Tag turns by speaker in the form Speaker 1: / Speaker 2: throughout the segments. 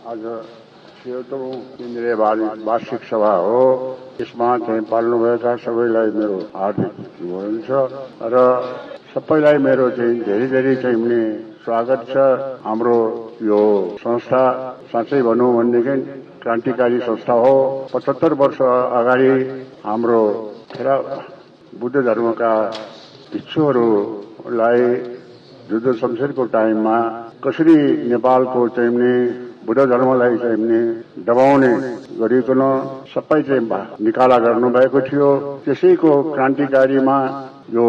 Speaker 1: आज 76औं केन्द्रीय वार्षिक सभा हो। यसमा चाहिँ पाल्नुभएका सबैलाई मेरो हार्दिक अभिनन्दन छ र सबैलाई मेरो चाहिँ धेरै धेरै चाहिँ स्वागत छ। हाम्रो यो संस्था साँच्चै भनौं भनेदेखि क्रान्तिकारी संस्था हो। 75 वर्ष अगाडि हाम्रो बुद्ध धर्मका भिक्षुहरूलाई युद्ध शमशेरको टाइममा कसरी नेपालको चाहिँ बुद्ध धर्मलाई चाहिँ दबाउने गरिकन सबै चाहिँ निकाला गर्नुभएको थियो। त्यसैको क्रान्तिकारीमा यो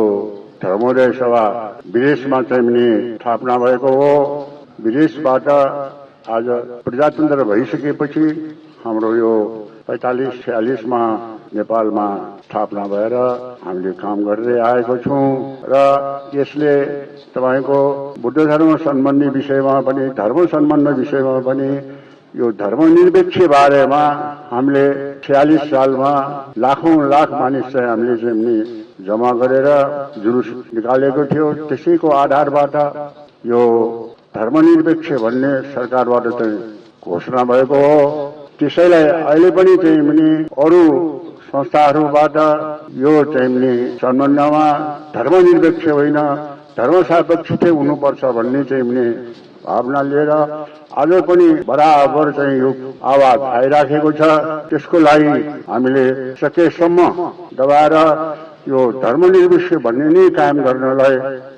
Speaker 1: धर्मोदय सभा विदेशमा चाहिँ स्थापना भएको हो। विदेशबाट आज प्रजातन्त्र भइसकेपछि हाम्रो यो 45-46 मा नेपालमा स्थापना भएर हामीले काम गर्दै आएको छौं र यसले तपाईको बुद्ध धर्म सम्बन्धी विषयमा पनि धर्म सम्बन्धी विषयमा पनि यो धर्मनिरपेक्ष बारेमा हामीले 46 सालमा लाखौं लाख मानिस चाहिँ हामीले चाहिँ जम्मा गरेर जुलुस निकालेको थियो। त्यसैको आधारबाट यो धर्मनिरपेक्ष भन्ने सरकारबाट चाहिँ घोषणा भएको हो। त्यसैलाई अहिले पनि चाहिँ अरू संस्थाहरूबाट यो चाहिँ सम्बन्धमा धर्मनिरपेक्ष होइन धर्मसापेक्ष हुनुपर्छ भन्ने चाहिँ भावना लिएर आज पनि बराबर चाहिँ यो आवाज आइराखेको छ। त्यसको लागि हामीले सकेसम्म दबाएर यो धर्मनिरपेक्ष भन्ने नै कायम गर्नलाई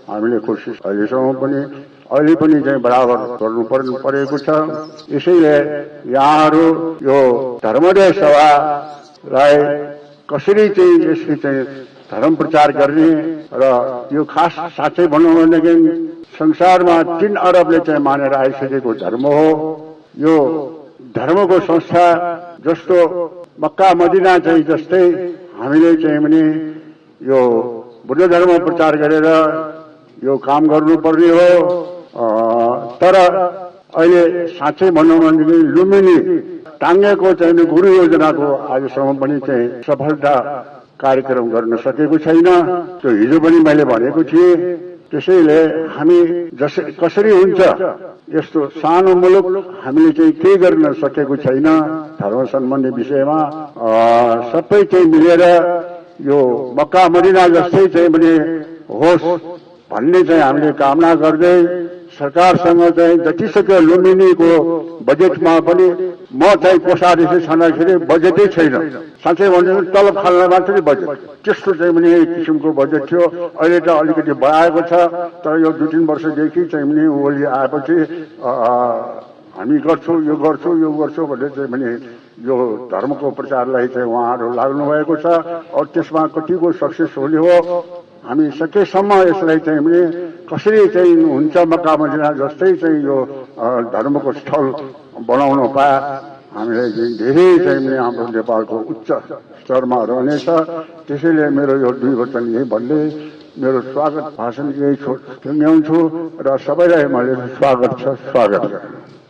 Speaker 1: हामीले कोसिस अहिले पनि चाहिँ बराबर गर्नु परेको छ। यसैले यहाँहरू यो धर्मोदय सभालाई कसरी चाहिँ यसले चाहिँ धर्म प्रचार गर्ने र यो खास साँच्चै भनौं भनेदेखि संसारमा 3 अरबले चाहिँ मानेर आइसकेको धर्म हो। यो धर्मको संस्था जस्तो मक्का मदिना चाहिँ जस्तै हामीले चाहिँ यो बुद्ध धर्म प्रचार गरेर यो काम गर्नुपर्ने हो। तर अहिले साँच्चै भनौं भनेदेखि लुम्बिनी टाङ्गेको चाहिँ गुरु योजनाको आजसम्म पनि चाहिँ सफलता कार्यक्रम गर्न सकेको छैन। त्यो हिजो पनि मैले भनेको थिएँ। त्यसैले हामी कसरी हुन्छ यस्तो सानो मुलुक हामीले चाहिँ केही गर्न सकेको छैन धर्म सम्बन्धी विषयमा। सबै चाहिँ मिलेर यो मक्का मदिना जस्तै चाहिँ पनि होस् भन्ने चाहिँ हामीले कामना गर्दै सरकारसँग चाहिँ जतिसक्दो लुम्बिनीको बजेटमा पनि म चाहिँ कोषाध्यक्ष छँदाखेरि बजेटै छैन। साँच्चै भन्नु तलब खाल्न मात्रै बजेट त्यस्तो चाहिँ पनि किसिमको बजेट थियो। अहिले त अलिकति बढाएको छ। तर यो 2-3 वर्षदेखि चाहिँ पनि ओली आएपछि हामी गर्छौं यो गर्छौं भन्ने चाहिँ पनि यो धर्मको प्रचारलाई चाहिँ उहाँहरू लाग्नु भएको छ। और त्यसमा कतिको सक्सेस हुने हो। हामी सकेसम्म यसलाई चाहिँ कसरी चाहिँ हुन्छ मक्का मदिना जस्तै चाहिँ यो धर्मको स्थल बनाउन पाए हामीलाई धेरै चाहिँ हाम्रो नेपालको उच्च स्तरमा रहनेछ। त्यसैले मेरो यो 2 वचन यही भन्दै मेरो स्वागत भाषण यही टुङ्ग्याउँछु र सबैलाई मैले स्वागत छ।